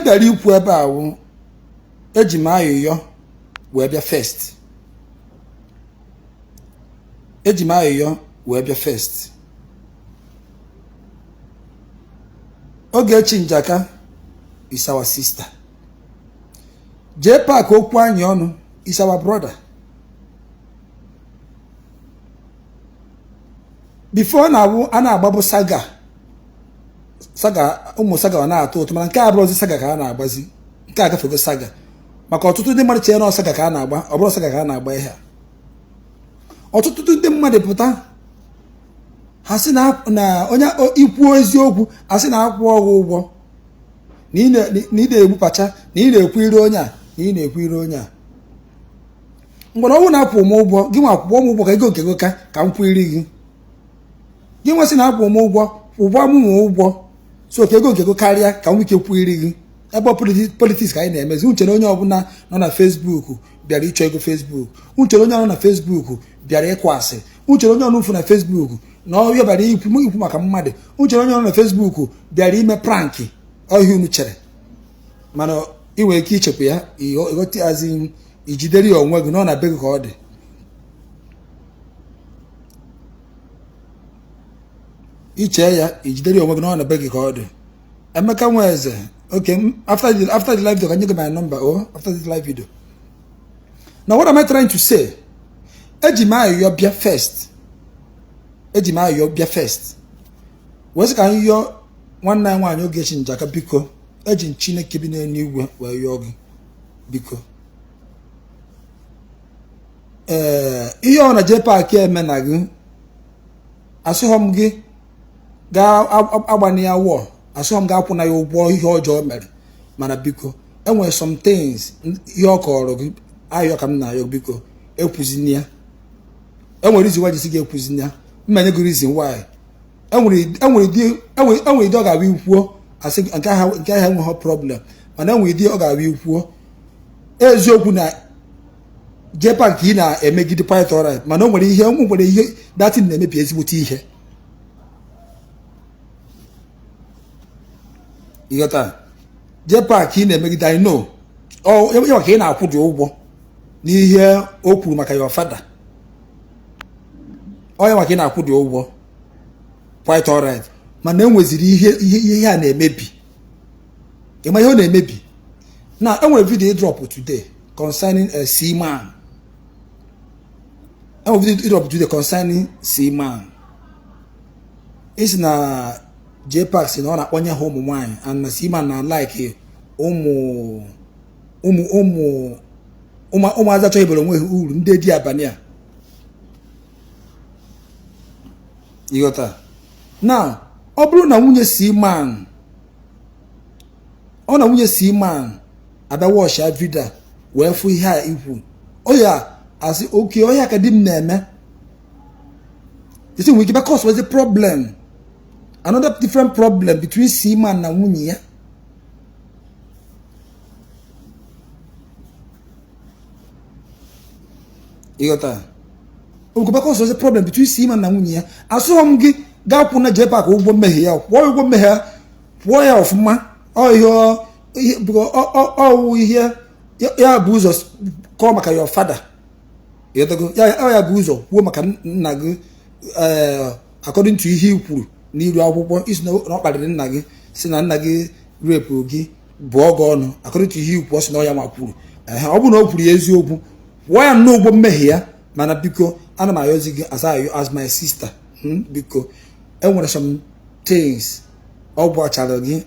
bịara ikwu ebe a wụ, eji m ayịyọ wee bịa first. Eji m ayịyọ wee bịa first. Ogechi Njaka is our sister. JPAC okwu anyị ọnụ is our brother. Before na-awụ a na-agbabụ saga saga, ụmụ saga ọ na-atọ ụtọ, mana nke a abụrụzi saga ka a na-agbazi, nke a gafego saga, maka ọtụtụ ndị mmadụ chere na saga ka a na-agba, ọ bụrọ saga ka a na-agba ihe a. Ọtụtụ ndị mmadụ pụta, ha sị na onye ikwu eziokwu, asị na akwụ ọgwụ ụgwọ na ị na-egbupacha, na ị na-ekwu ire onye a, na ị na-ekwu ire onye a. Mgbe ọ wụ na akwụ m ụgwọ, gị nwa kwụọ m ụgwọ ka ego nke gị ka m kwụ iri gị. Gị nwa sị na akwụ m ụgwọ, ụgwọ m nwe ụgwọ, so ka ego nke gị karịa ka m ike kwụ iri gị. Ebe politics ka anyị na-emezi, uche na onye ọbụla nọ na Facebook bịara ịchọ ego Facebook, uche na onye nọ na Facebook bịara ịkụ asịrị, uche na onye ọnụ mfu na Facebook na ọ bịara ikwu maka mmadụ, uche na onye nọ na Facebook bịara ime prank ọhịa unu chere. Mana ị nwere ike ichekwa ya, ịghọtazi, ijidere ya onwe gị nọ na be gị ka ọ dị. Iche ya, ijidere ya onwe gị nọ na be gị ka ọ dị. Emeka Nweze, okay, after the live video, can you get my number? Oh, after this live video. Now, what am I trying to say? Eji m ayọ bịa first. Eji m ayọ bịa first. Wee sị ka anyị yọọ nwanne anyị nwaanyị Ogechi Njaka, biko, eji m Chineke bi n'eluigwe wee yọọ gị, biko. Ee, ihe ọ na JPAC eme na gị, asịghọ m gị gaa agbana ya wụọ, asịghọ m gaa akwụna ya ụgwọ ihe ọjọọ mere, mana biko, enwere some things ihe ọ kọrọ gị, ayọ ka m na-ayọ, biko, ekwuzina ya. Enwere reason why jisi gị ekwuzina ya, mma nye gị reason why. Enwere ịdị ọ ga-abịa ikwuo, asị nke ahụ enweghị problem, mana enwere ịdị ọ ga-abịa ikwuo eziokwu na JPAC ka ị na-emegide quite alright, mana o nwere ihe, o nwere ihe datin na-emebi ezigbote ihe. Ịghọta? JPAC ka ị na-emegide, I know ọ ya ka ị na-akwụ dị ụgwọ n'ihe o kwuru maka your father, ọ ya maka ị na-akwụ dị ụgwọ, quite alright, mana enweziri ihe ihe a na-emebi. Ịma ihe ọ na-emebi na enwere video drop today concerning a seaman. Enwere video drop today concerning seaman. Isi na JPAC si na ọ na-akpọnye ha ụmụ nwaanyị, and na seaman na like ụmụ ụmụ ụmụ ụmụazị achọghị ibere onwe ha uru, ndị di abalị a. Ịghọta? Na ọ bụrụ na nwunye seaman, ọ na nwunye seaman abịa watch video wee fụ ihe a ikwu, ọ ya asị oke ọhịa ka di m na-eme, isi nwere ike bịa cause was a problem, another different problem between seaman na nwunye ya. Ịghọta? Oge cause was a problem between seaman na nwunye ya. Asụghọ m gị gaa kwụ na JPAC ụgwọ mmehie ya, kwụọ ụgwọ mmehie ya, kwụọ ya ọfụma. Ọwụ ihe ya bụ ụzọ kọọ maka your father. Ya bụ ụzọ kwuo maka nna gị, according to ihe i kwuru n'iru akwụkwọ, isi na ọ kparịrị nna gị, si na nna gị repụ gị, bụọ gị ọnụ. According to ihe ikwu, ọ sị na ọ ya nwa kwuru. Ọ bụrụ na o kwuru ya eziokwu, kwụọ ya nnọọ ụgwọ mmehie ya. Mana biko, ana m ayọzi gị as ayọ as my sister, biko, enwere some things ọ gwachara gị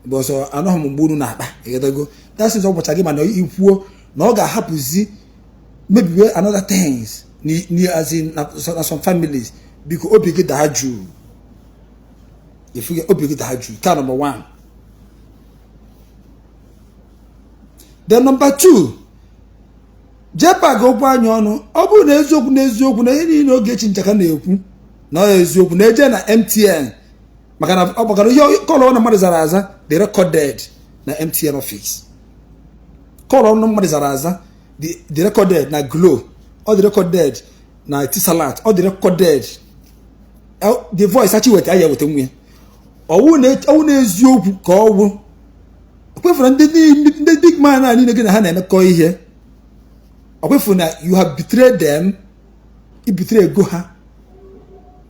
bọsọ anọghị m mgbe unu na-akpa. Ịghọtago? That things ọ gwachara gị, mana ikwuo na ọ ga-ahapụzi mebiwe another things as in na some families. Biko, obi gị daa jụụ, obi gị daa jụụ. Ka number one. Then number two, JPAC okwu anya ọnụ, ọ bụrụ na eziokwu na eziokwu na ihe niile Ogechi Njaka na-ekwu na ọ eziokwu, na eje na MTN, maka na ọ gbakara ihe call na mmadụ zara aza dị recorded na MTN office, call ọnụ mmadụ zara aza dị recorded na Glo, ọ dị recorded na Etisalat, ọ dị recorded, the voice achi weta ya, weta nwunye ọwụ na eziokwu ka ọ wụ. Ọkwa ị fụrụ ndị big man a niile gị na ha na-emekọ ihe, ọkwa ị fụ na you have betrayed them, i betray go ha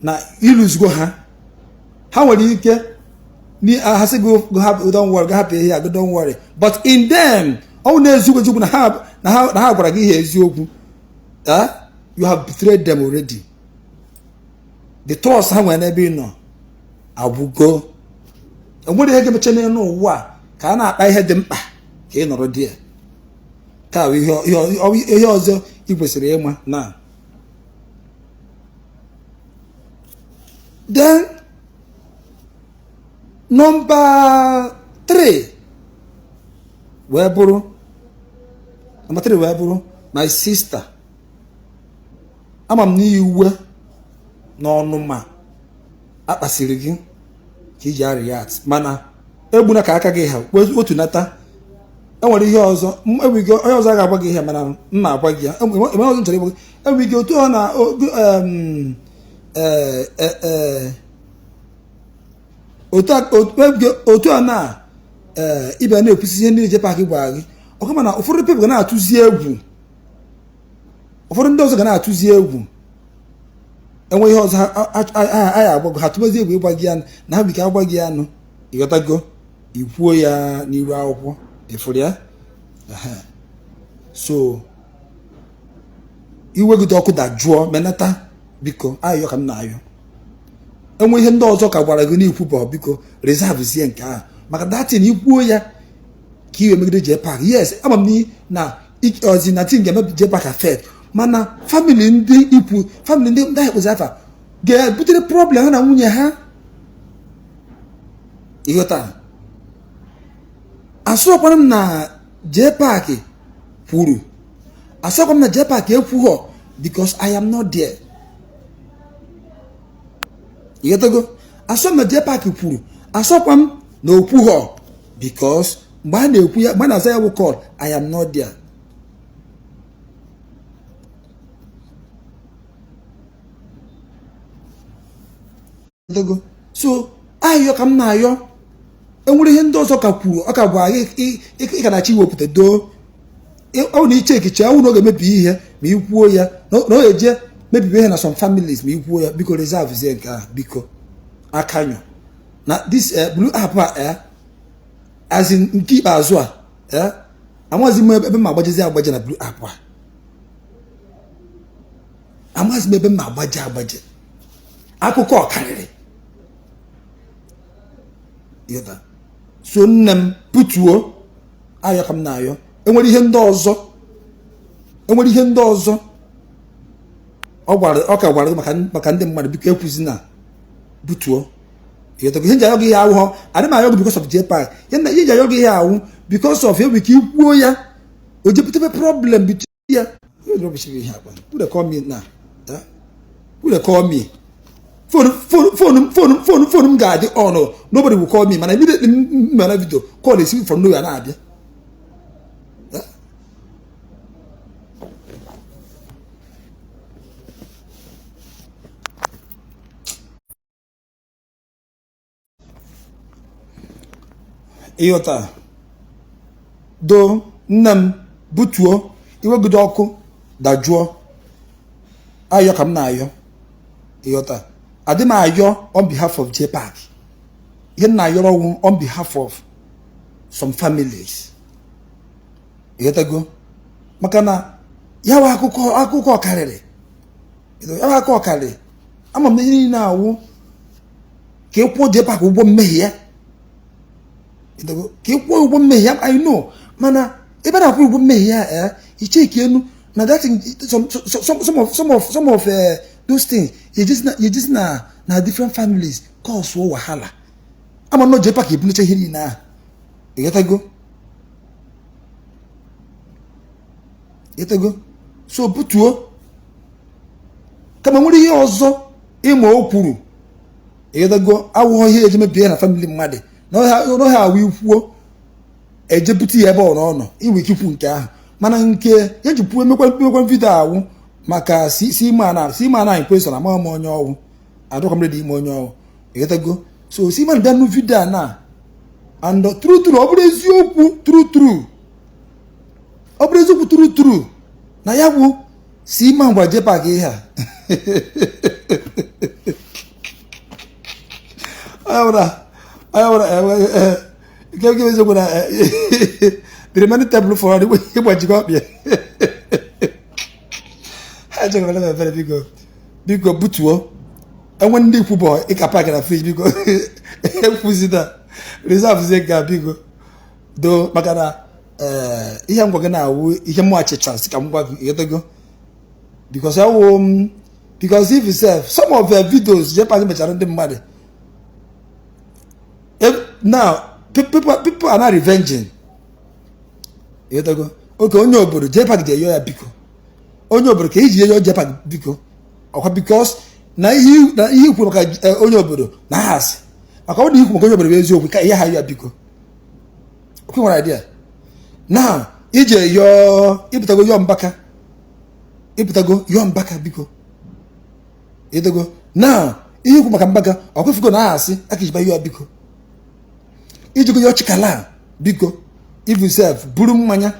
na i lose go ha. Ha nwere ike ha sị gị don't worry, hapụ ihe a, don't worry, but in them ọ bụ na-eziokwu eziokwu na ha gwara gị ihe eziokwu. You have betrayed them already. The trust ha nwere n'ebe ị nọ agwụgo. Enwere ihe ga-emecha n'elu ụwa ka a na-akpa ihe dị mkpa ka ị nọrọ di ya ka ihe ọzọ ị kwesịrị ịma na then number 3 wee bụrụ, number 3 wee bụrụ, my sister, ama m n'iwe na ọnụma akpasiri gị ka iji react, mana egbuna ka aka gị ha otu nata. Enwere ihe ọzọ, enwere onye ọzọ ga-agwa gị ihe, mana m na-agwa gị ya. Enwere ọzọ m chọrọ ịgwa gị. Enwere ike otu ọ na otu a na ịbịa na-ekwusi ihe ndị JPAC gwara gị ọkụ, mana ụfọdụ people ga na-atụzi egwu, ụfọdụ ndị ọzọ ga na-atụzi egwu. Enwe ihe ọzọ anyị agbago ha tụbazi egwu ịgwa gị ya na ha bika agwa gị ya nụ, ịghọtago, ikwuo ya n'iru akwụkwọ ịfụrụ ya. So iwe gị dị ọkụ dajụọ, menata, biko, ayọ ka m na-ayọ. Enwe ihe ndị ọzọ ka gwara gị n'ikwu bụ biko reserve zie nke ahụ, maka that thing ikwuo ya ka iwe megide JPAC. Yes, ama m na ozi na thing ga-eme JPAC affect, mana family ndị ikwu, family ndị ndị ahụ afa ga-ebutere problem ha na nwunye ha. Ịghọta? Asọkwana m na JPAC kwuru, asọkwa m na JPAC ekwughọ, because I am not there. Ịghọtago? Asọ m na JPAC kwuru, asọkwa m na okwughọ, because mgbe a na-ekwu ya, mgbe a na-aza ya bụ call, I am not there. So ayọ ka m na-ayọ. Enwere ihe ndị ọzọ ka kwuru, ọ ka gwa gị ị ka na-achọ iwepụta doo ọ na iche ekiche ọnwụ na ọ ga-emebi ihe ma i kwuo ya, na ọ ga-eje mebibe ihe na some families ma i kwuo ya. Biko reserve zie nke ahụ, biko. Akanyọ na this blue app a, as in nke ikpeazụ a, amaghịzi m ebe m agbajezi agbaje na blue app a. Amaghịzi m ebe m agbaje agbaje. Akụkọ ọkarịrị. So nne m, putuo, ayọ ka m na-ayọ. Enwere ihe ndị ọzọ, enwere ihe ndị ọzọ ọ gwara, ọ ka gwara gị maka ndị mmadụ, biko ekwuzi na butuo. Ihe nji ayọ gị ihe awụghọ adị m ayọ gị because of JPAC. Ihe nji ayọ gị ihe awụ because of enwe ike ikwuo ya o jepụtebe problem between ya. Who dey call me now? Who dey call me? Phone phone phone phone phone phone m ga-adị on, nobody will call me, mana immediately m mere video call esi from nowhere na-abịa. Ịghọta? Do nne m, butuo iwegide ọkụ dajụọ. Ayọ ka m na-ayọ. Ịghọta? Adị m ayọ on behalf of JPAC. Ihe m na-ayọrọ ọnwụ on behalf of some families. Ịghọtago? Maka na ya wa akụkọ akụkọ karịrị ya wa akụkọ karịrị. Ama m na ihe niile awụ ka ị kwụọ JPAC ụgwọ mmehie ya, ka ị kwụọ ụgwọ mmehie ya. I know, mana ebe a na-akwụ ụgwọ mmehie ya, icheki enu na that thing, some of those things you just na different families cause wahala. Ama na JPAC ebunecha ihe niile ahụ. Ịghọtago? Ịghọtago? So butuo, kama nwere ihe ọzọ ịma o kwuru. Ịghọtago? Awụghọ ihe eji mebie na family mmadụ n'ọhịa awụ ikwuo ejebute ya ebe ọ nọ. Inwe ike ikwu nke ahụ, mana nke eji kwuo emekwa video awụ maka si ma na kwesịrị amaghị m onye ọwụ adọkwa m ready ime onye ọwụ. Ịghọtago? So si ma bịa nụ video a na And true true, ọ bụrụ eziokwu, true true, ọ bụrụ eziokwu, true true, na ya bụ Seaman gwa JPAC ihe a, onye bụla nke nke eziokwu na the remaining table for ịgbajikọ ọkpịa ha echekwara m ebere. Biko, biko, butuo enwe ndị ikwu bụ ịka pack na fridge. Biko, ekwuzina, reserve ga, biko do, maka na ihe ngwa gị na-awụ ihe mụ achịcha si ka m gwa gị, ịghọtago? Because awụ m, because if yourself some of the videos JPAC mechara ndị mmadụ now, people are not revenging, ịghọtago? Oke onye obodo JPAC ji eyo ya biko, onye obodo ka iji eyo JPAC biko, ọkwa because na ihe ikwu maka onye obodo na ha asị, maka ọ dị ikwu maka onye obodo bụ eziokwu ka ihe ha ya biko. Okwe nwere idea now ije yọọ, ịpụtago yọọ Mbaka, ịpụtago yọọ Mbaka biko, ịdogo now ihe ikwu maka Mbaka, ọkwefugo na ha asị aka ijiba yọọ biko, ijigo yọọ Chikala biko, even sef buru mmanya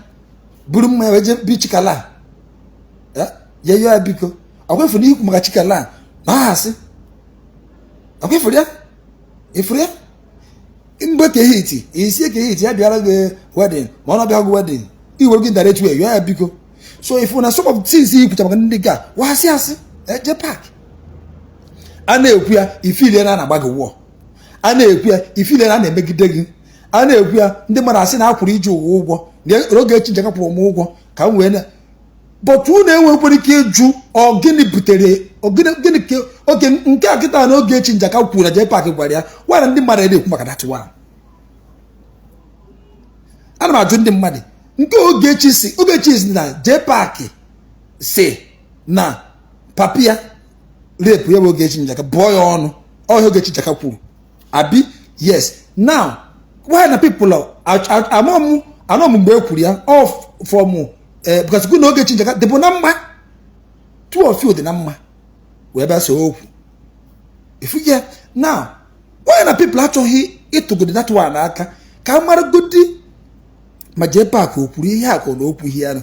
wee jee bi Chikala ya yọọ ya biko, ọkwefu na ikwu maka Chikala na ha asị, ọkwefuru ya, ifuru ya mgbe ka hiti isi ka hiti ya bịara gị wedding, ma ọ na-abịa gị wedding, iwere gị direct way yọọ ya biko. So if na some of things ikwucha maka ndị ga wasị asị eje park a na-ekwu ya, ifilie na a na-agba gị wụọ, a na-ekwu ya, ifilie na a na-emegide gị, a na-ekwu ya, ndị mmadụ asị na akwụrụ iji ụwa ụgwọ na Ogechi Njaka kwụrụ m ụgwọ ka m wee na, but unu enwekwara ike ịjụ ọ gịnị butere gịnị ka oge nke a kịta na Ogechi Njaka kwuru na JPAC gwara ya gwara ndị mmadụ na-ekwu maka that one. Ana m ajụ ndị mmadụ nke Ogechi si, Ogechi si na JPAC si na papi ya rape ya bụ Ogechi Njaka, bụọ ya ọnụ ọhịa. Ogechi Njaka kwuru abi? Yes. Now why na people anọ m mgbe e kwuru ya off from because gụ na Ogechi Njaka dịbụ na mma, two of you dị na mma wee bịa so okwu ifu ya. Now why na people achọghị ịtụgodi that one aka ka a maragodi ma JPAC o kwuru ihe a ka ọ na okwu ihe ya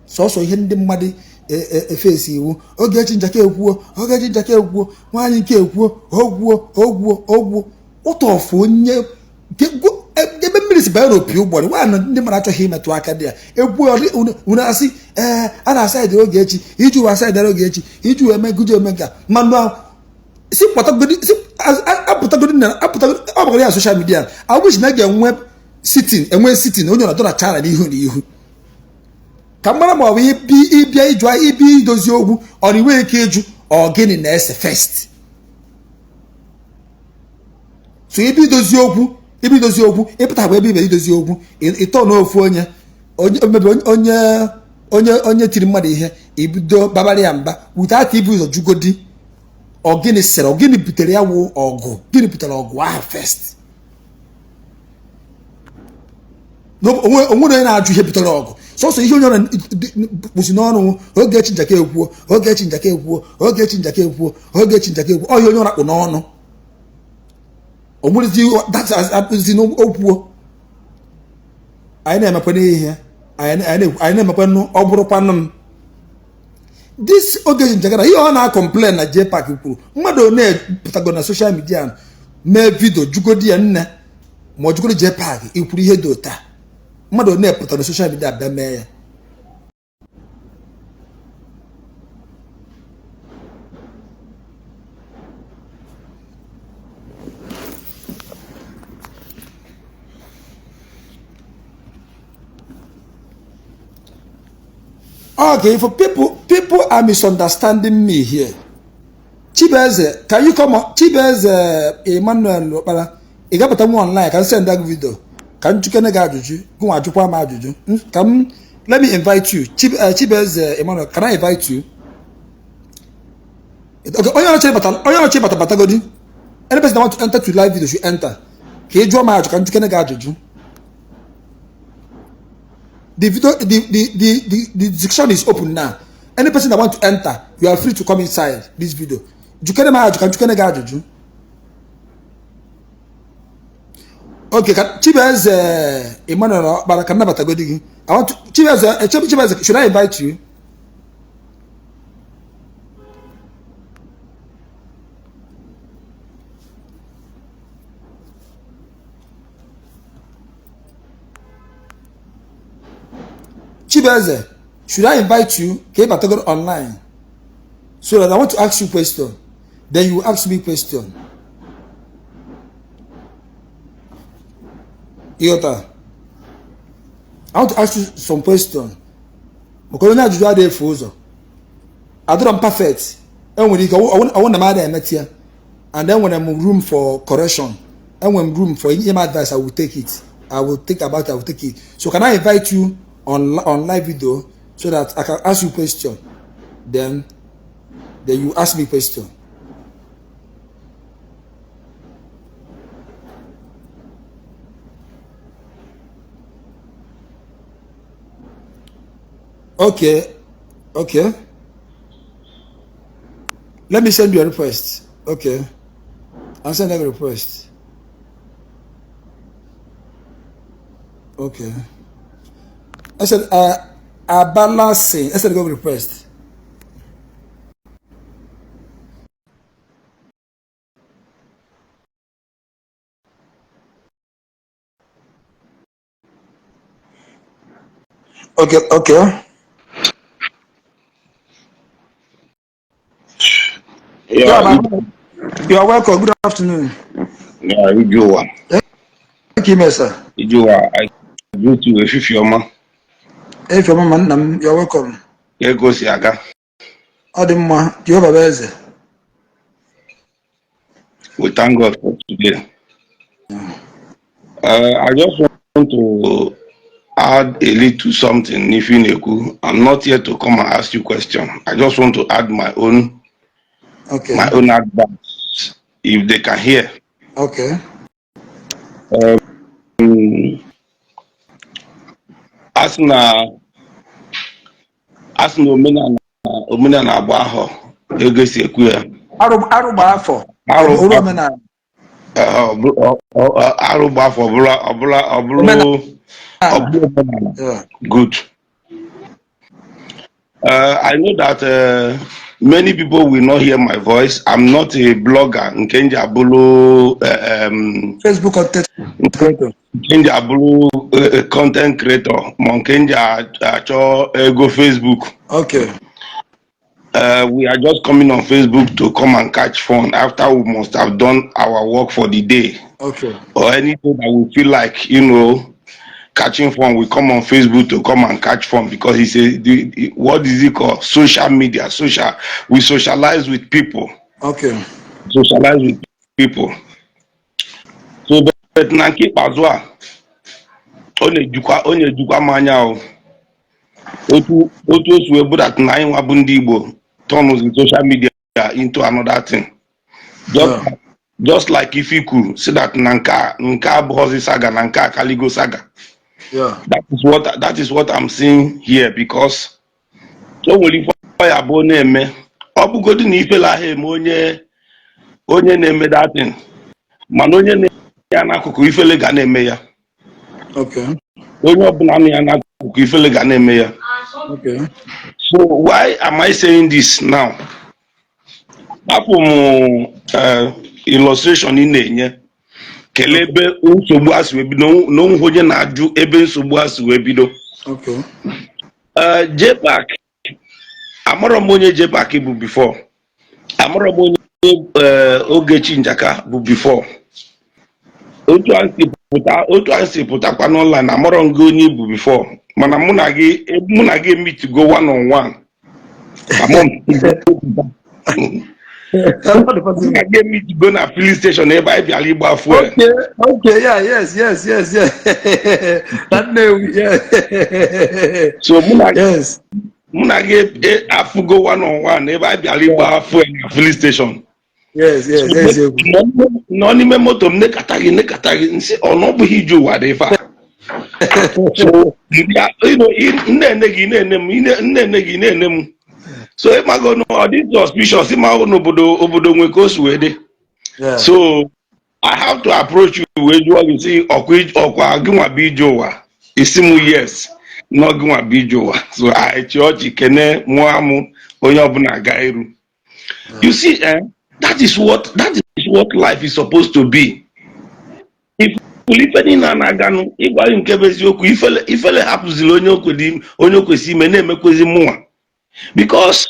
sọsọ ihe ndị mmadụ efesi iwu Ogechi Njaka ekwuo, Ogechi Njaka ekwuo, nwaanyị nke ekwuo, okwuo, okwuo, okwuo ụtọfụ onye ebe mmiri si banye n'opi ụgbọrị. Nwaanyị ndị mmadụ achọghị imetụ aka dị ya ekwuo, unu asị ee, a na-asa idere Ogechi iji ụwa asa idere Ogechi iji wee mee gụje eme nka, mana si pụtagodi, si apụtagodi na apụtagodi ọ gbagara ya social media. I wish na ga-enwe sitting, enwe sitting, onye na dọla chara n'ihu na ihu ka mara ma ọ bụ ịbịa ịjụ, ịbịa idozi okwu, ọ na inweghị ike ịjụ ọ gịnị na-ese first. So ịbịa idozi okwu, ịbịa idozi okwu, ịpụta bụ ebe ịbịa idozi okwu, ịtọ n'ofu onye onye onye onye tiri mmadụ ihe, ibido babara ya mba without ibu ụzọ jugodi ọ gịnị sere, ọ gịnị butere ya wụ ọgụ, gịnị butere ọgụ ahụ first. Onwere onye na-ajụ ihe butere ọgụ, sọsọ ihe onye ọrụ kpụsi n'ọnụ Ogechi Njaka ekwuo, Ogechi Njaka ekwuo, Ogechi Njaka ekwuo, Ogechi Njaka ekwuo, ọhịa onye ọra kpụ n'ọnụ onwerezi n'okwuo. Anyị na-emekwa n'ihe anyị na-emekwa, ọ bụrụkwanụ m this Ogechi Njaka na ihe ọ na-acomplain na JPAC kwuru, mmadụ one pụtago na social media mee video jugodi ya nne, ma ọ jugodi JPAC ikwuru ihe dị otu a, mmadụ one pụtara na social media bịa mee ya? Okay, for people are misunderstanding me here. Chibeze, can you come on? Chibeze Emmanuel Okpara, ị ga-abata nwa online ka m send gị video ka m jukene gị ajụjụ, gụnwa ajụkwa m ajụjụ ka m. Let me invite you. Chibeze Emmanuel, can I invite you? Okay, onye ọchị bata, onye ọchị bata, batagodi. Any person that want to enter to live video should enter ka ị jụọ m ajụjụ ka m jukene gị ajụjụ. The video, the discussion is open now. Any person that want to enter, you are free to come inside this video. Jukene m ajụjụ ka m jukene gị ajụjụ. Okay, ka Chibueze Emmanuel Ọkpara ka m nabatagodi gị. I want to, Chibueze, Chibueze, should I invite you? Chibueze, should I invite you? Ka ị batagoro online so that I want to ask you question, then you ask me question. Ịghọta? I want to ask you some question. Maka onye ajụjụ adịghị efu ụzọ. Adịrọ m perfect. Enwere ike ọwụ na m adịghị emetụ ya. And enwere m room for correction. Enwere m room for inye m advice. I will take it. I will think about it. I will take it. So can I invite you on live video so that I can ask you question? Then you ask me question. Okay. Let me send you a request. Okay. I'll send a request. Okay. I said, Abalasi. I said, go request. Okay. Yeah, Yeah, my, you are welcome. Good afternoon. Yeah, Ijuwa. Thank you, sir. Ijuwa, I greet you efifie ọma. If your mama, nna m, you are welcome. Ka ego si aga. Ọ dị mma, Jehova bụ eze. We thank God for today. I just want to add a little something n'ife ị na-ekwu. I'm not here to come and ask you question. I just want to add my own my own advice if they can hear. Okay. A sị na omenala agba ahọ ego si ekwu ya. Arụ gba afọ. Arụ Oru omenala. Arụ gba afọ ọbụla ọbụla ọbụrụ Omenala. ọbụrụ omenala. Yeah. Good. I know that many people will not hear my voice. I'm not a blogger. Nke m ji abụrụ Facebook content creator. Nke m ji abụrụ content creator ma nke m ji achọ ego Facebook. Okay. We are just coming on Facebook to come and catch fun after we must have done our work for the day. Or anything that we feel like catching fun, we come on Facebook to come and catch fun because it's a, what is it called? Social media. Social. We socialize with people. Socialize with people. So, but na nke ikpeazụ a, ọ na-ejukwa m anya o. Otu o si wee bụ that na anyị nwa bụ ndị Igbo turn the social media into another thing. Just, just like if you kwuru si that na nke a abụghọzi saga na nke a kaligo saga. That is what I'm seeing here because o nwere ife ọ ya bụ na-eme ọ bụgodị na ifela ahụ eme onye na-eme datin mana onye na ya n'akụkụ ifele ga na-eme ya. Onye ọbụla nọ ya n'akụkụ ifele ga na-eme ya. So why am I saying this now? Afụ m illustration ị na-enye kelee ebe nsogbu a si wee bido na onwe onye na-ajụ ebe nsogbu a si wee bido. JPAC, amarọ m onye JPAC bụ before, amarọ m onye Ogechi Njaka bụ before. Otu anyị si pụtakwa n'online, amarọ m gị onye bụ before, mana mụ na gị meet go one on one. Amọ m mụ na gị meet go na filling station ebe anyị bịara ịgba fuel. Okay, yeah, yes. That name, yeah. So mụ na gị afụgo one on one ebe anyị bịara ịgba fuel na filling station. Yes. Nọ n'ime moto m nekata gị nsị ọ na ọ bụghị ije ụwa dị ife a. So na-ene gị na-ene m, na-ene gị na-ene m, so ịmago na ọ dị suspicious, ịmago n'obodo obodo nwe ka o si wee dị. So I have to approach you wee jụọ gị sị, ọkwa gị nwa bụ ije ụwa? Ị sị m yes, na ọ gị nwa bụ ije ụwa. So anyị chị ọchị, kene, mụọ amụ, onye ọbụla aga iru. You see, eh, that is what life is supposed to be. Ifulu ife niile a na-aganụ, ịgwa gị nke bụ eziokwu, ifele hapụziri onye o kwesị ime na-emekwezi mụnwa, because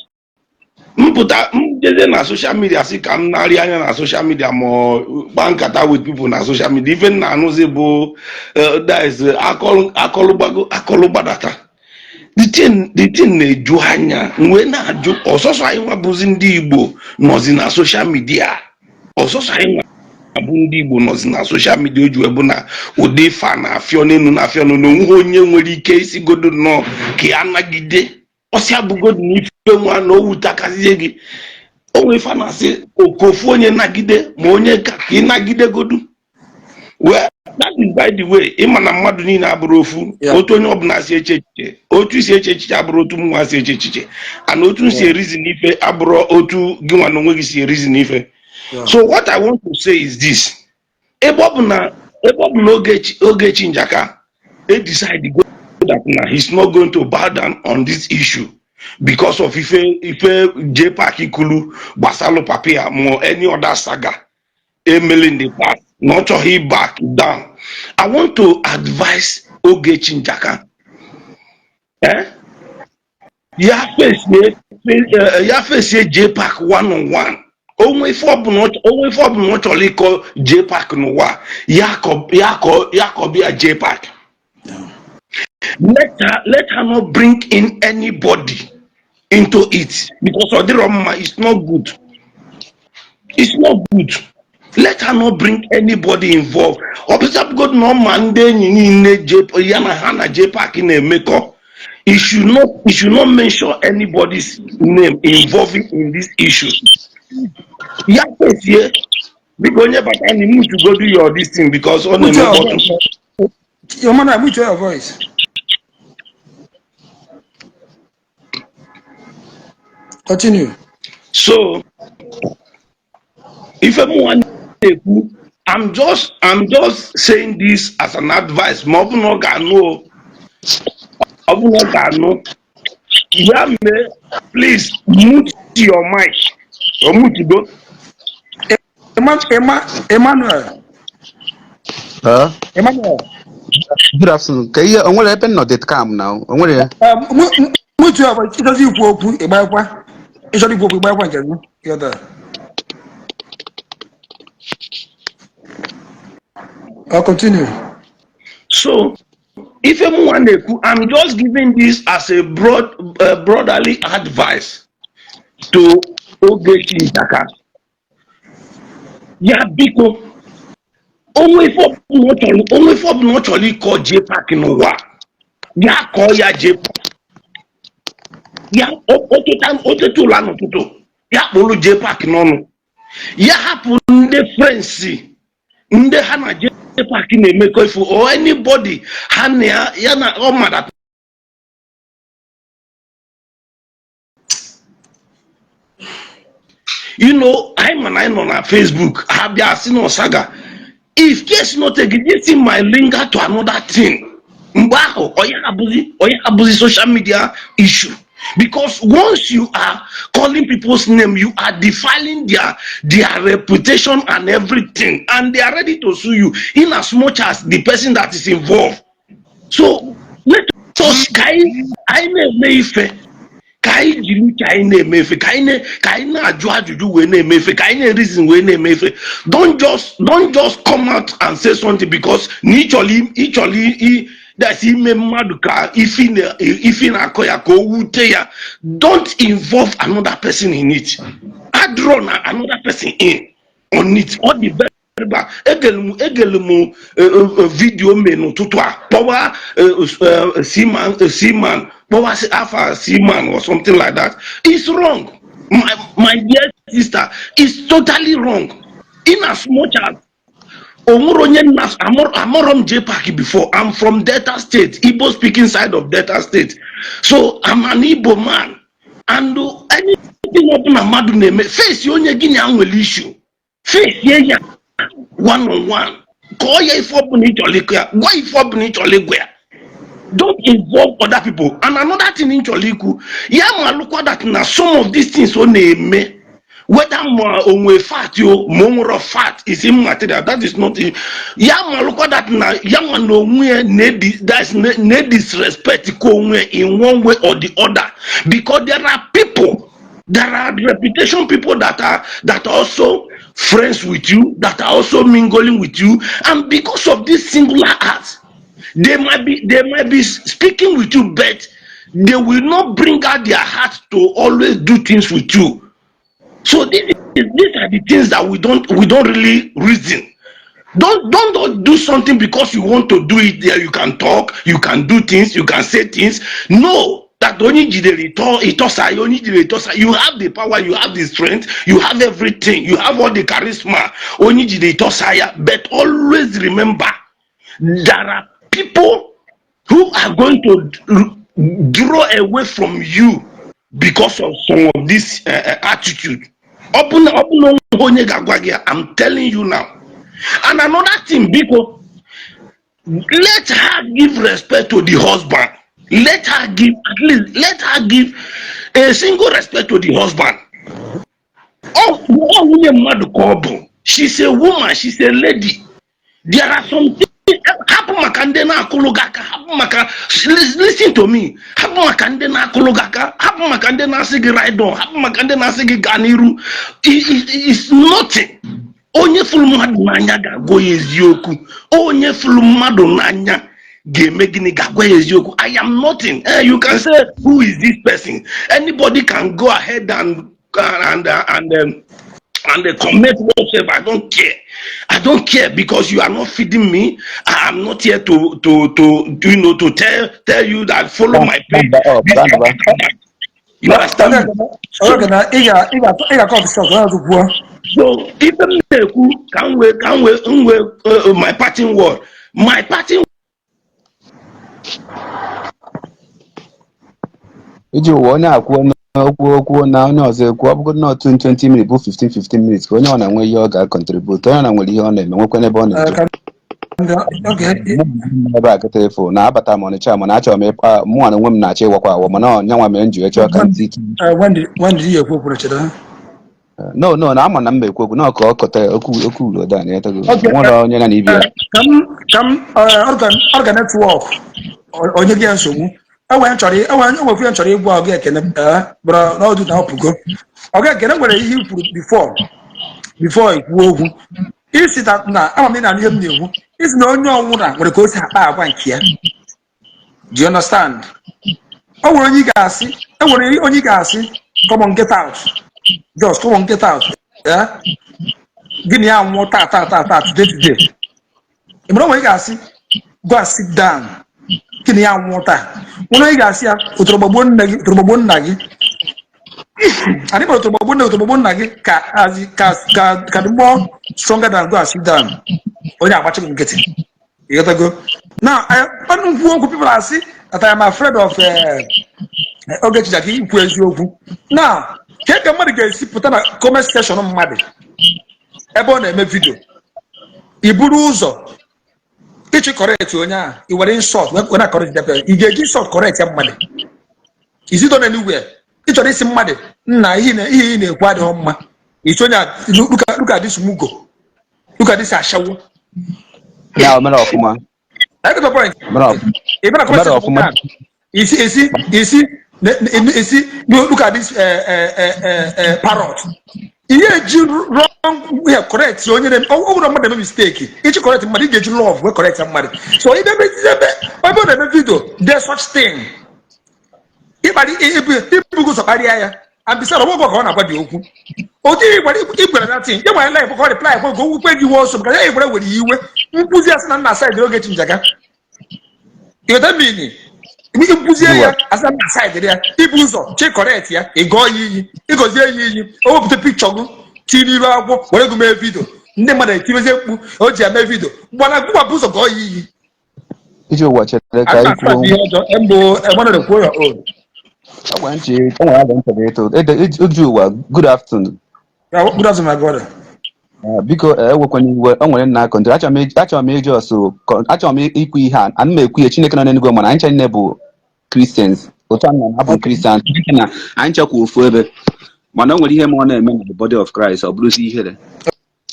mpụta m jezie na social media, sị ka m narị anya na social media ma ọ kpaa nkata with people na social media, ife m na-anụzi bụ that is akọlụ akọlụ gbago, akọlụ gbadata. The thing na-eju anya m wee na-ajụ, ọsọsọ anyị nwa bụzi ndị Igbo nọzi na social media? Ọsọsọ anyị nwa bụ ndị Igbo nọzi na social media, o ji wee bụ na ụdị ife a na-afịọ n'elu na-afịọ n'elu, onweghị onye nwere ike isi godo nnọọ ka ya nagide ọsịa bụgodo na ife nwa na o wutakazie gị onwe ife a na-asị okofu onye nagide ma onye ka ị nagidegodu. Well, that is by the way. Ịma na mmadụ niile abụrụ ofu. Otu onye ọbụla si eche echiche, otu isi eche echiche abụrụ otu mụnwa si eche echiche, and otu m si erizi n'ife abụrụ otu gị nwa na onwe gị si erizi n'ife. So what I want to say is this: ebe ọ bụ na Ogechi Njaka e decide go that na he's not going to bow down on this issue because of ife JPAC kulu gbasalụ papa ya ma any other saga emeli in the past, na ọ chọghị back down, I want to advise Ogechi Njaka, eh? Ya fesie JPAC one on one. Onwe ife ọbụla ọ chọrọ ịkọ JPAC n'ụwa, ya kọbịa JPAC. Let her not bring in anybody into it, because ọ dịrọ mma. It's not good, it's not good. Let her not bring anybody involved. Ọ bụsabụgodu na ọ ma ndị enyi niile ya na ha na JPAC na-emekọ, he should not mention anybody's name involving in this issue. Ya kpesie. Biko, onye bata na mute godu your this thing, because ọ Mute na-eme your mkpọtụ. Voice. Your mother, mute your voice. Continue. So ife mụnwa na-ekwu, I'm just saying this as an advice, ma ọ bụ na ọ ga-anụ o, ọ bụ na ọ ga-anụ ya mee. Please mute your mic or mute go. Emmanuel. Huh? Emmanuel. Good afternoon. Ka ihe o nwere ebe nnọ dị calm na o nwere ya. Mute your voice. Ịchọzi ikwu okwu, ịgbakwa. Ịchọrọ ikwu okwu, ịgbakwa nke gị. Ghọtara? Continue. So ife mụnwa na-ekwu, I'm just giving this as a brotherly advice to Ogechi Njaka. Ya biko, onwe ife ọbụla ọ chọrọ ịkọ JPAC n'ụwa, ya kọọ ya JPAC. Ya oteta ụla n'ụtụtụ, ya kpụrụ JPAC n'ọnụ, ya hapụ ndị friends, ndị ha na JPAC na-emekọ ifu, or anybody ha na ya na ọ mara. Anyị ma na anyị nọ na Facebook, ha bịa sị na saga. If case not taken, this thing might linger to another thing. Mgbe ahụ ọ ya abụzi social media issue, because once you are calling people's name, you are defiling their reputation and everything, and they are ready to sue you in as much as the person that is involved. So let us, ka anyị na-eme ife, ka anyị jiri uche anyị na-eme ife, ka anyị na-ajụ ajụjụ wee na-eme ife, ka anyị na-reason wee na-eme ife. Don't just come out and say something because na ịchọrọ that's ime mmadụ ka ifi na-akọ ya ka o wute ya. Don't involve another person in it. Adraw na another person in on it, ọ dị very bad. Egelu m video mee n'ụtụtụ a, kpọwa seaman, kpọwa afa seaman or something like that. It's wrong, my dear sister. It's totally wrong. In as much as onwere onye nna amụrọ m JPAC before. I'm from Delta State, Igbo speaking side of Delta State, so I'm an Igbo man, and anything ọbụla mmadụ na-eme, face onye gị na ya nwere issue, face ya. One on one, kọọ ya ife ọbụla ị chọrọ ịkọ ya, gwa ife ọbụla ị chọrọ ịgwa ya. Don't involve other people. And another thing ị chọrọ ikwu ya, ma lụkwa that na some of these things ọ na-eme, whether ma o nwee fact o, ma o nwere fact, is immaterial. That is not it. Ya ma lụkwa that na ya nwa na onwe ya that's na disrespect ka onwe ya in one way or the other, because there are people, there are reputation people that are also friends with you, that are also mingling with you, and because of this singular act, they might be speaking with you, but they will not bring out their heart to always do things with you. So these are the things that we don't really reason. Don't do something because you want to do it there. You can talk, you can do things, you can say things. No, that onye jidere ịtọ ịtọsa ya, onye jidere ịtọsa. You have the power, you have the strength, you have everything, you have all the charisma. Onye jidere ịtọsa ya, but always remember there are people who are going to draw away from you because of some of this attitude. Ọ bụ na onwe onye ga-agwa gị ya, I'm telling you now. And another thing, biko, let her give respect to the husband. Let her give, at least let her give a single respect to the husband. Ọ nwunye mmadụ ka ọ bụ. She's a woman, she's a lady. There are some things, hapụ maka ndị na-akụlụ gị aka, hapụ maka, listen to me, hapụ maka ndị na-akụlụ gị aka, hapụ maka ndị na-asị gị ride on, hapụ maka ndị na-asị gị gaa n'iru. It's nothing. Onye fụrụ mmadụ n'anya ga-agwa ya eziokwu. Onye fụrụ mmadụ n'anya ga-eme gịnị? Ga-agwa ya eziokwu. I am nothing. You can say, "Who is this person?" Anybody can go ahead and they commit whatsoever. I don't care. I don't care because you are not feeding me. I am not here to tell you that follow my page. Stand up, This stand and up. that and that. You understand me? So, Oge na ị ga-akọ ọfịs onye ọzọ kwuo. So ife m na-ekwu ka m wee my parting word, my parting Iji ụwa onye akwuo n'okwu okwu na onye ọzọ ekwu, ọ bụgodị na otu 20 minutes bụ 15 15 minutes, ka onye ọ na-enwe ihe ọ ga-contribute, onye ọ na nwere ihe ọ na-eme, nwekwa n'ebe ọ na-eje. Ka ndị oge Mụ ebe a kịta efu na abata m Ọnịcha, mana achọrọ m ịkpa mụnwa na onwe m na-achọ ịwakwa awọ, mana ọ nyanwa mere m ji wee chọọ ka m ti. Wendy, Wendy, ihe ekwu okwuru, chere. No, na ama na m ekwu okwu na ọka ọkọta okwu okwu uloda na etago. Okay. Nwere onye na ibi ya. Ka m ọrga network onye gị ya nsogbu enwe chọrọ enwe enwekwu ya chọrọ ịgwa ọga Ekene bụrụ n'ọdụ na ọpụgo. Ọga Ekene, nwere ihe i kwuru before ikwu okwu isi na ama m ị na ihe m na-ekwu, isi na onye ọnwụna nwere ka o si akpa agwa nke ya. Do you understand? O nwere onye ị ga-asị, e nwere onye ị ga-asị, "Come on, get out, just come on, get out." Gịnị ya nwụọ taa taa taa taa, today today. Ị mara onwe ị ga-asị, "Go and sit down." Gịnị ya nwụọ taa? Nwere onye ị ga-asị ya, "Ụtụrụ gbagbuo nne gị, ụtụrụ gbagbuo nna gị." Anyị kpọrọ ụtụrụ gbagbuo nne gị, ụtụrụ gbagbuo nna gị ka ka dị more stronger than "Go and sit down." Onye agbachi gị nkịtị, ịghọtago? Now, ọnụ nkwu okwu, people asị that I am afraid of Ogechi Njaka ikwu eziokwu. Now, ka mmadụ ga-esi pụta na comment section mmadụ ebe ọ na-eme video, i buru ụzọ ịchị correct onye ahụ, i were insult wee na correct ya? Ị ga-eji insult correct ya mmadụ? Is it done anywhere? Ị chọrọ isi mmadụ nna ihe ị na-ekwu adịghị mma, isi onye a, "Look at this mugo, look at this ashawo." Ya o mere ọfụma. I get the point. Mere ọfụma. Ị bịa na comment Mere section ọfụma. ahụ, isi, "Look at this parrot." Ihe eji wrong ihe correct onye na ọ bụrụ na mmadụ eme mistake, iji correct mmadụ, ị ga-eji love wee correct mmadụ. So ebe ebe ọ na-eme video, there such thing, ịkparị ibugo ụzọ kparịa ya, and beside, ọgbọgọ ka ọ na-agwa dị okwu otu ị gwara igwere na tin ya nwere life ka ọ reply kwa ka o wukwe gị iwe ọsọ, maka ya igwere were ya iwe nkwụzi asị na nna side Ogechi Njaka. Ịghọta mmiri nkwụzie ya asị na nna side ya, ibu ụzọ chi correct ya, ị gọọ ya iyi, ịgọzie ya iyi, o wepụta pikchọ gị tinye n'iru akwụkwọ were gị mee video, ndị mmadụ etibezie mkpu o ji eme video gbana gụwa bụ ụzọ gọọ ya iyi. Iji ụwa chere ka anyị kwuo. Ihe ọjọọ mbụ Emmanuel kwuo your own. Ọ gwara nche o nwere aga nchọrọ ịtụ iji ụwa. Good afternoon. Yeah, good afternoon, my brother. Biko, ewekwana iwe. O nwere nna akọntri achọrọ m ịjụ ọsọ, achọrọ m ikwu ihe a. Ana m ekwu ihe Chineke nọ n'eluigwe, mana anyị ncha niile bụ Christians. Otu a nọ na abụ m Christian. Chineke na anyị nchekwa ofu ebe, mana o nwere ihe ma ọ na-eme na the body of Christ, ọ bụrụzi ihere.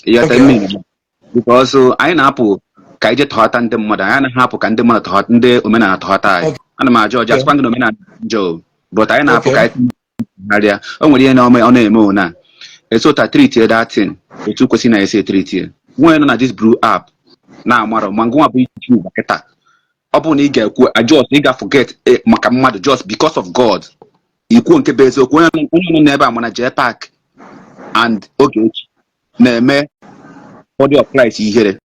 Ịghọta? Mmiri, because anyị na-apụ ka anyị jee tọghata ndị mmadụ. Anyị anaghị apụ ka ndị mmadụ tọghata, ndị omenala tọghata anyị. Ana m ajụ ọjọọ, asịkwa gị na omenala dị njọ o, but anyị na-apụ ka anyị tụgharịa. O nwere ihe na ọ na-eme ona eso ta treat that thing otu kwesịrị na esi treat ya. Nwa nọ na this blue app na-amarọ ma ngụnwa bụ iji ụwa kịta. Ọ bụrụ na ị ga-ekwu just ị ga-forget maka mmadụ just because of God, ikwuo nke bụ eziokwu. Onye nọ n'ebe a mana JPAC and Ogechi na-eme body of Christ ihere.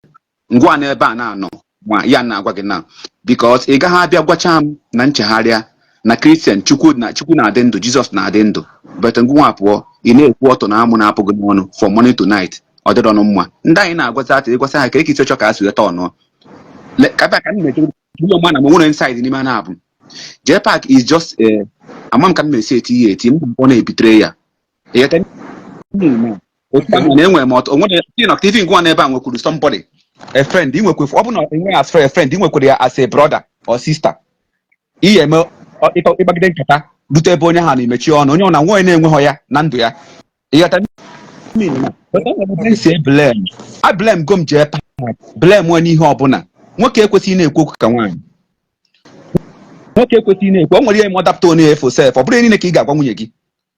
Ngwa, n'ebe a na-anọ ma ya na-agwa gị na because ị gaghị abịa gwacha m na nchegharịa na Christian, Chukwu na Chukwu na-adị ndụ, Jizọs na-adị ndụ, but ngwa pụọ, ị na-ekwu ọtọ na amụ na-apụ gị n'ọnụ from morning to night. Ọ dịrọ ọnụ mma. Ndị anyị na-agwazi atụ ịgwasị ha ka ekisi ọchọ ka ha si weta ọnụ ka bịa ka m na-eche ụlọ mma na m nwere inside n'ime na-abụ JPAC is just ama m ka m na-esi eti ya eti m, ọ na-ebitere ya. Ịghọta? Otu ahụ na enwere m ọtụ onwere na TV ngwa n'ebe a nwekwuru somebody, a friend ị nwekwe. Ọ bụ na enwe as a friend, ị nwekwara ya as a brother or sister. Ihe eme ịgbagide nkata rute ebe onye ha na-emechi ọnụ, onye ọ na nwa onye na-enweghị ya na ndụ ya. Ịghọta? Si blame, a blame gom JPAC, blame onye ihe ọbụla. Nwoke ekwesịghị na-ekwu okwu ka nwaanyị. Nwoke ekwesịghị na-ekwu. O nwere ihe ma ọ dapụta onye efo sef. Ọ bụrụ ihe niile ka ị ga-agwa nwunye gị.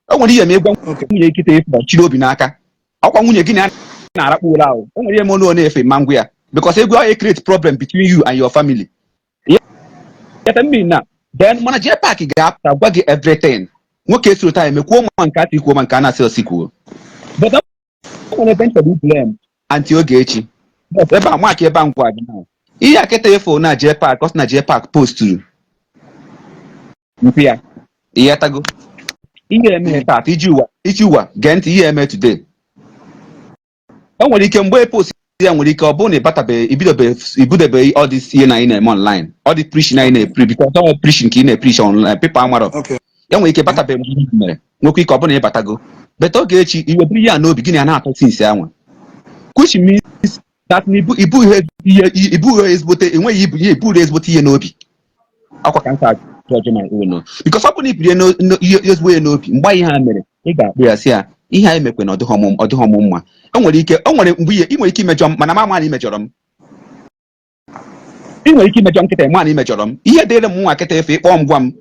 O nwere ihe ma ịgwa nwunye gị kịta efu chiri obi n'aka ọkwa nwunye gị na ya na-arakpu ụra ahụ. O nwere ihe ma ọnụ na-efe ma ngwa ya, because egwu ahụ create problem between you and your family. Ịghọta mmiri na then mana JPAC ga-apụta gwa gị everything. Nwoke esoro taa emekwuo ma nke atị kwuo ma nke a na-asị osi kwuo, but o nwere ebe nchọrọ blame Aunty Ogechi. But ebe a maka ebe a ngwa gị na ihe a kịta efu na JPAC, ọ sị na JPAC posturu mpi ya. Ịghọtago? Ihe eme taata iji ụwa, iji ụwa gee ntị. Ihe eme today, o nwere ike mgbe post ya nwere ike ọ bụrụ na ịbatabeghị, ibidobeghị all this ihe na anyị na-eme online, all the preaching anyị na-epre, because all preaching ka ị na-epreach online, people amarọ. Ya nwere ike batabeghị mgbe ihe mere. Nwekwa ike ọ bụrụ na ịbatago, but Ogechi iwe bụrụ ihe a n'obi gị na ya na-atọ since anwa, which means that na ibu ihe ibu ihe ezigbote enweghị ibu ihe iburu ezigbote ihe n'obi. Akwa ka nsa judge my own, because ọ bụ na ibiri ihe ezigbo ihe n'obi mgbe ihe a mere, ị ga-akpụ ya sị ya ihe anyị mekwe na ọ dịghọ m mma. O nwere ike o nwere mgbe ihe ị nwere ike imejọ m, mana m ama na imejọrọ m. Ị nwere ike imejọ nkịta ma na imejọrọ m. Ihe dịrị m nwa nkịta efe ịkpọ m gwa m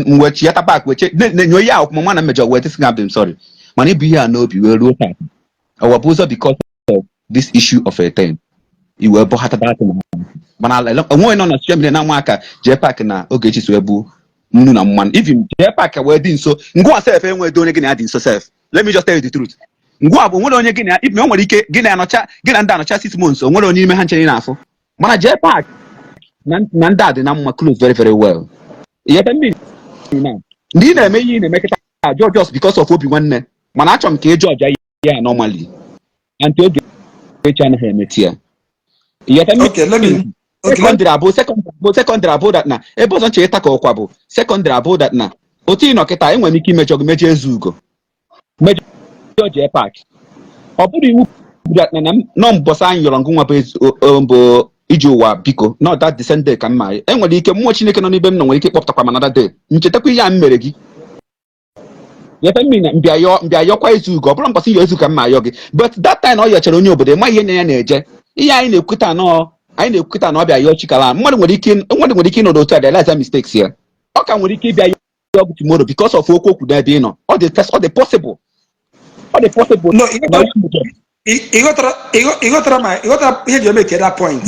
mwe chiata back wee na-enyo ihe ahụ ma na mmejọ wee sị I'm sorry. Mana ibu ihe a n'obi wee ruo taa, ọwa bụ ụzọ because of this issue of a thing iwe bụ hata that. Mana onwe nọ na social media na-ama aka JPAC na Ogechi so ebu nnu na mmanụ. Even JPAC wee dị nso ngwa sef, enwe onye gị na ya dị nso sef. Let me just tell you the truth. Ngwa bụ nwere onye gị na ya, even o nwere ike gị na ya nọcha, gị na ndị anọcha 6 months, o nwere onye ime ha nchere na-afụ. Mana JPAC na ndị a dị na mma, close very very well. Ihe mmiri na ndị ị na-eme ihe ị na-eme kịta just because of obi nwanne. Mana achọrọ m ka ị judge ya normally. Aunty Ogechi anaghị emeti ya. Ihe Okay, let me okay, let secondary abụ that na ebe ọzọ nche ịta ka ọkwa bụ secondary abụ that na otu ị nọ kịta, enwere m ike imejọ gị, mejọ Ezugo, mejọ JPAC. Ọ bụrụ iwu that na nọ mbọsị anyị yọrọ ngụ nwa bụ bụ iji ụwa biko, not that the same day ka mma. Enwere ike mmụọ Chineke nọ n'ebe m nọ nwere ike ịkpọpụtakwa m another day, nchetakwa ihe a m mere gị. Yefe mmiri na mbịa yọọ, mbịa yọkwa Ezugo. Ọ bụrụ mbọsị yọ Ezugo ka mma ayọ gị, but that time ọ yọchara onye obodo, ịma ihe nya ya na-eje. Ihe anyị na-ekwuta nọọ, anyị na-ekwuta na ọ bịa yọọ chikala. Mmadụ nwere ike ịnọdụ otu a realize mistakes ya. Ọ ka nwere ike ịbịa yọọ gị tomorrow because of okwu okwu n'ebe ị nọ. Ọ dị possible, ọ dị possible. No, na ị ghọtara ma ị ghọtara ihe ji eme that point.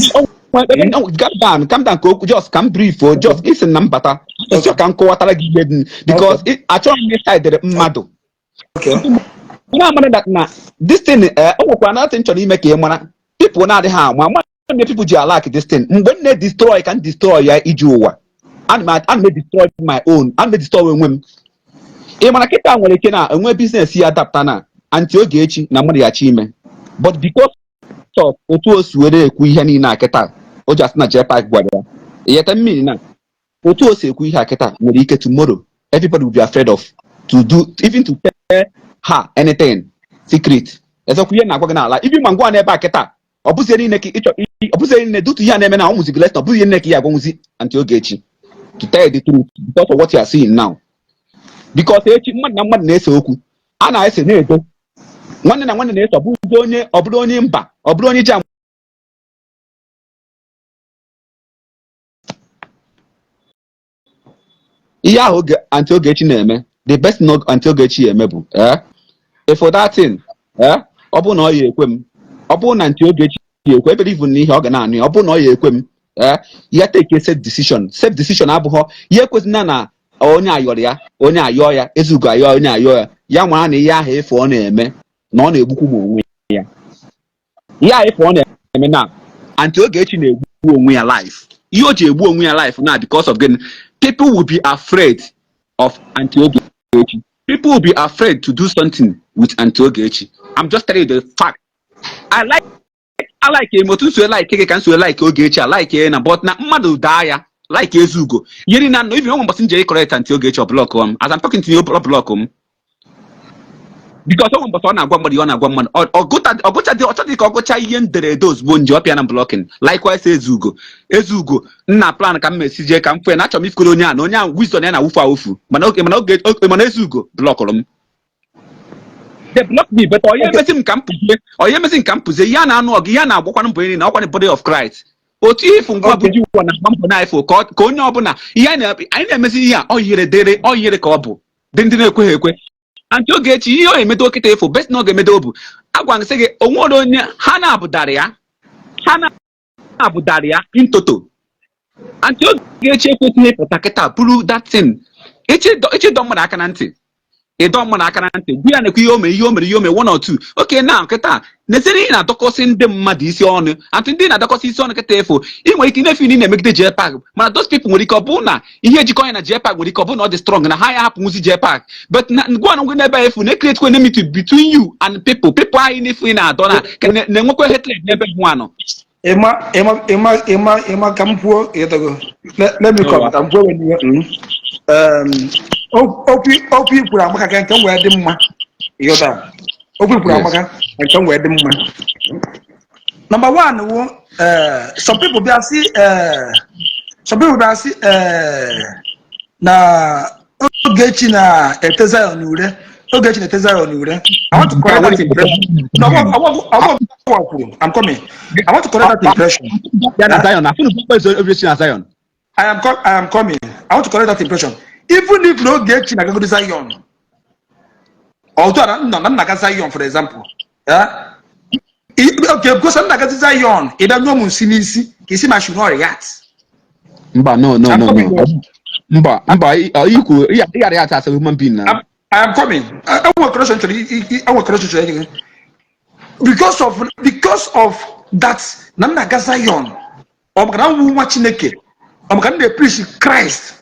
Calm down, calm down, ka okwu just ka m brief o just isi na mbata esi ka m kọwatara gị ihe dị, because achọghị m ịsaidere mmadụ. Onye amara that na this thing, o nwekwara another thing chọrọ ime ka ị mara. People na-adịghị ama ama na people ji alak this thing. Mgbe m na-destroy ka m destroy ya iji ụwa, ana m destroy my own, ana m destroy onwe m. Ị mara kịta nwere ike na enwe business ya adapta na Aunty Ogechi na mmadụ ya chi ime, but because of otu o si were ekwu ihe niile a kịta, o ji asị na JPAC gwara ya ịghọta mmiri na otu o si ekwu ihe a kịta nwere ike tomorrow everybody will be afraid of to do, even to tell her anything secret. Eziokwu, ihe na-agwa gị n'ala ibi ma ngwa n'ebe a kịta, ọ bụzie niile ka ịchọ, ọ bụzie niile dutu ihe a na-eme na ụmụzi gị lesson, ọ bụghị ihe niile ka ihe agwanwuzi Aunty Ogechi, to tell you the truth, because of what you are seeing now, because echi mmadụ na mmadụ na-ese okwu, a na-ese na-edo, nwanne na nwanne na-ese, ọ bụrụ onye, ọ bụrụ onye mba, ọ bụrụ onye ji ihe ahụ oge Aunty Ogechi na-eme. The best thing Aunty Ogechi eme bụ if for that thing, ọ bụrụ na ọ ya ekwe m, ọ bụrụ na Aunty Ogechi ya ekwe, ebere even n'ihe ọ ga na-anụ ya, ọ bụrụ na ọ ya ekwe m, ya take a self decision. Self decision abụghọ ya ekwesịna na onye ayọrọ ya, onye ayọ ya, Ezugo ayọ, onye ayọ ya, ya mara na ihe ahụ efe ọ na-eme na ọ na-egbukwu m onwe ya. Ihe ahụ efe ọ na-eme na Aunty Ogechi na-egbu onwe ya life, ihe o ji egbu onwe ya life na because of gịnị? People will be afraid of Aunty Ogechi. People will be afraid to do something with Aunty Ogechi. I'm just telling you the fact. I like him, otu nso like gị ka nso like Ogechi, I like ya na, but na mmadụ daa ya like Ezugo ihe niile anọ even onwe mbọsị nje correct Aunty Ogechi, ọ block m. As I'm talking to you, ọ block m because onwe mbọsị ọ na-agwa mmadụ ihe ọ na-agwa mmadụ, ọgụcha dị ọchọdị ka ọ gụcha ihe nderede ozugbo nje ọ pịa na blocking. Likewise Ezugo, Ezugo nna plan ka m mesi jee ka m fue na achọrọ m ifukoro onye a na onye ahụ wisdom ya na-awụfu awụfu, mana oge, mana oge, mana Ezugo blockụrụ m. They block me, but onye emezi m ka m pụzie, onye emezi m ka m pụzie ihe a na-anụ ọgụ, ihe a na-agbakwanụ mbọ niile na ọkwanụ body of Christ, otu ihe ifu ngwa bụ ji ụwa na-agba mbọ na ifo ka onye ọbụla ihe anyị na-emezi ihe a, ọ yiri dịrị, ọ yiri ka ọ bụ dị ndị na-ekweghị ekwe. Aunty Ogechi, ihe ọ emedo kịta efu best na ọ ga-emedo bụ agwa sị gị onwere onye ha na-abụdara ya, ha na-abụdara ya in toto. Aunty Ogechi ekwesịghị ịpụta kịta bụrụ that thing ịchị dọ mmadụ aka na ntị, ịdọ mmadụ aka na ntị, gwa ya nekwa ihe o mere, ihe o mere, ihe o mere, one or two. Okay, now kịta nezere ihe na-adọkọsị ndị mmadụ isi ọnụ. Aunty, ndị na-adọkọsị isi ọnụ kịta efu, ị nwere ike na-efe ị na-emegide JPAC, mana those people nwere ike ọ bụrụ na ihe ejikọ ya na JPAC nwere ike ọ bụrụ na ọ dị strong na ha ya hapụnwuzi JPAC, but na gwa na ngwa n'ebe efu na create enmity between you and people. People anyị na-efu ị na-adọ na na-enwekwa hatred n'ebe nwa nọ. Ịma, ịma, ịma, ịma, ịma, ka m kwuo, ịghọtago? Let me come, ka m kwuo n'ihe. Okwu i kwuru amaka ka nke m wee dị mma, ịghọta? Okwu i kwuru amaka ka nke m wee dị mma. Number one wụ, some people bịa sị, some people bịa sị na Ogechi na-ete Zion ure, Ogechi na-ete Zion ure. I want to correct that impression. No, I kwuru, I'm coming. I want to correct that impression. Ya na Zion na funu bụ Ogechi na Zion. I am coming. I want to correct that impression. Even if na Ogechi na-agagodi Zion, although na nna na-aga Zion, for example, yeah? Okay, because m na-agazi Zion, ị bịa nyụọ m nsị n'isi ka isi ma should not react. Mba, no, no. I'm No, coming. no, mba, mba, ikwu ị react as a human being na. I am coming. I want correction chọrọ I want correction chọrọ inye gị. Because of that na m na-aga Zion, ọ maka na m wụ nwa Chineke, ọ maka na m na-preach Christ,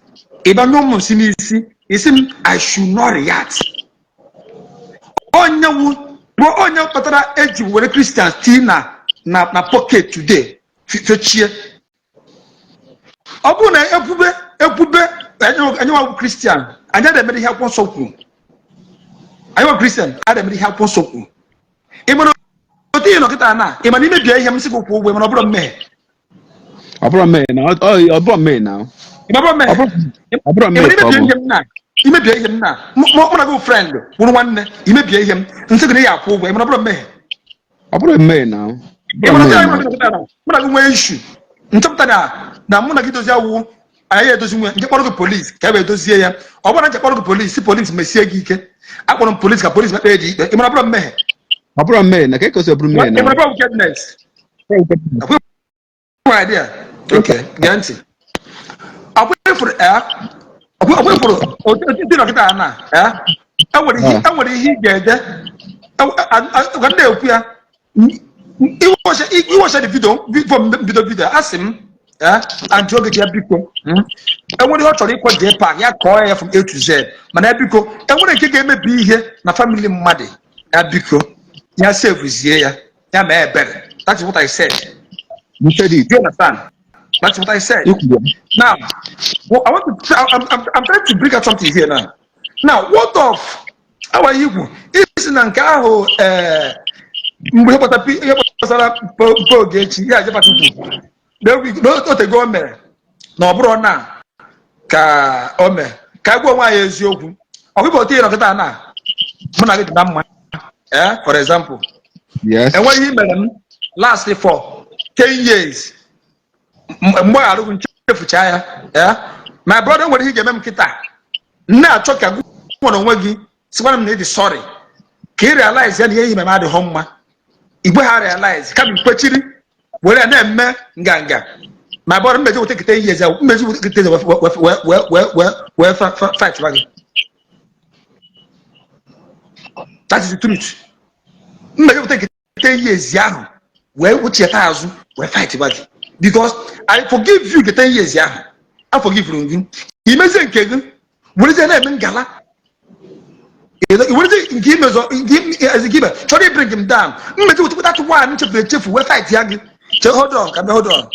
ị bịa nyụọ m nsị n'isi, isi m I should not react. Onye wu bụ onye kpatara eji were Christians tii na pocket today fechie. Ọ bụrụ na ekwube ekwube, anyị nwa Christian, anyị na-emere ihe akwụkwọ nsọ kwuru. Anyị nwa Christian a na-emere ihe akwụkwọ nsọ kwuru. Ị mara otu ihe nọkịta na ị mana imebie ihe m sị gị kwụọ ụgwọ, mana ọ bụrụ mmehie? Ọ bụrụ mmehie na ọ bụrụ mmehie na Ị ma ọ bụrụ mmehie? Ọ bụrụ Ị mmehie mana ka ọ imebie bụ. ihe m na imebie ihe m na mụ na gị friend wụrụ nwanne, imebie ihe m nsị gị na ị ya akwụ ụgwọ, ị mana ọ bụrụ mmehie? Ọ bụrụ mmehie na ọ Ị bụrụ mana mmehie otu na anyị nọkịta na mụ na gị nwee issue, nchọpụta na mụ na gị dozie awụ anyị edozi nwe nje kpọrọ gị police ka e wee dozie ya. Ọ bụrụ na nje kpọrọ gị police, si police mesie gị ike, akpọrọ m police ka police mekpee gị ikpe, ị mara ọ bụrụ mmehie? Ọ bụrụ mmehie na ka ekosi ọ bụrụ mmehie Ị na mara ọ bụrụ wickedness? Nwe idea. Okay, gee ntị. Ọkwa ifuru otu dị nọkịta na ya, enwere ihe ị ga-ede ka m na-ekwu ya. Iwọcha the video before m bido video, asị m ya Aunty Ogechi ya biko, enwere ihe ọ chọrọ ịkọ JPAC, ya kọọ ya from A to Z, mana ya biko, enwere nke ga-emebi ihe na family mmadụ, ya biko, ya sevuzie ya, ya mee ebere. That's what I said. You said it. Do you understand? That's what I said. Ikwuru. Now, well, I want to. I'm trying to bring out something here now. Now, what of our Igbo? Isi na nke ahụ Mgbe ihe gbasara mpe Ogechi, ya JPAC kwuru na otego o mere, na ọ bụrụ na ka o mee ka a gwa onwe anyị eziokwu, ọ bụghị otu ihe nọkịta na mụ na gị dị na mma. Eh, for example, enweghị ihe mere m last for 10 years, mgbe arụghị nchefucha ya. Eh, my brother, nwere ihe ị ga-eme m kịta m na-achọ ka gị nwere onwe gị sịkwara m na ị dị sorry, ka ị realize ya na ihe ime m adịghị mma. Igwe ha realize kama ikwechiri were ya na-eme nganga. My brother, mmeji weta kete ihe eze, mmeji weta kete wee fight gị. That is the truth. Mmeji weta kete ihe ezi ahụ wee wuchieta azụ wee fight gị, because I forgive you. Kete ihe ezi ahụ I forgive gị, imezie nke gị werezie na-eme ngala, werezie nke imezọ nke ime chọrọ ibring m down. Mmeji wetakwa that one nchefuru echefu wee fight ya gị. Che, hold on, ka m hold on.